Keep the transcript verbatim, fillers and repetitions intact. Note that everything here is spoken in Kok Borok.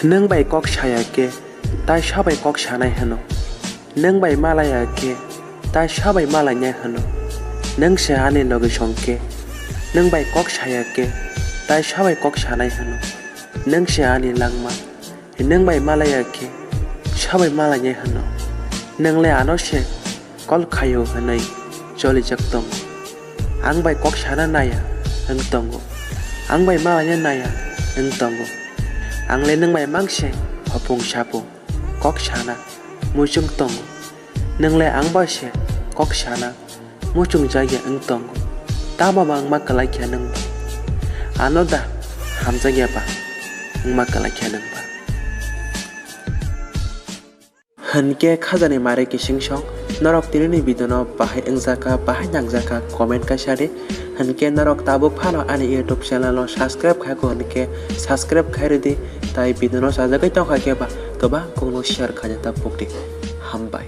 Nwng bai kok saya khe, tai sa bai kok sanai hwno. Nwng bai malaya khe, tai sa bai malainai hwno. Nwng se ani logi song khe, nwng bai kok saya khe, tai sa bai kok sanai hwno. Nwng se ani langma, nwng bai malaya khe, sa bai malainai hwno. Nwng le ano se kol khaio hwnwi cholijak tongo. Ang bai kok sana naya wng tongo. Ang bai malaina naya wng tongo. Ang le nwng bai mang se hopung sapung kok sana muchung tongo. Nwng le ang bai se kok sana muchung jakya wng tongo. Tamo ba wngma kwlai khe nwng ba? Ano da hamjakya ba wngma kwlai khe nwng ba? Hwnkhe khajani mare kising song, norok tinini video no bahai wngjakha, bahai nangjakha, comment kaisa di. Hwnkhe norok tabuk phano ani YouTube channel no subscribe khai ko hwnkhe subscribe khai rwdi, tai video no sajagwi tongkha khe ba kwbang kokno share khaina ta pukdi. Hambai.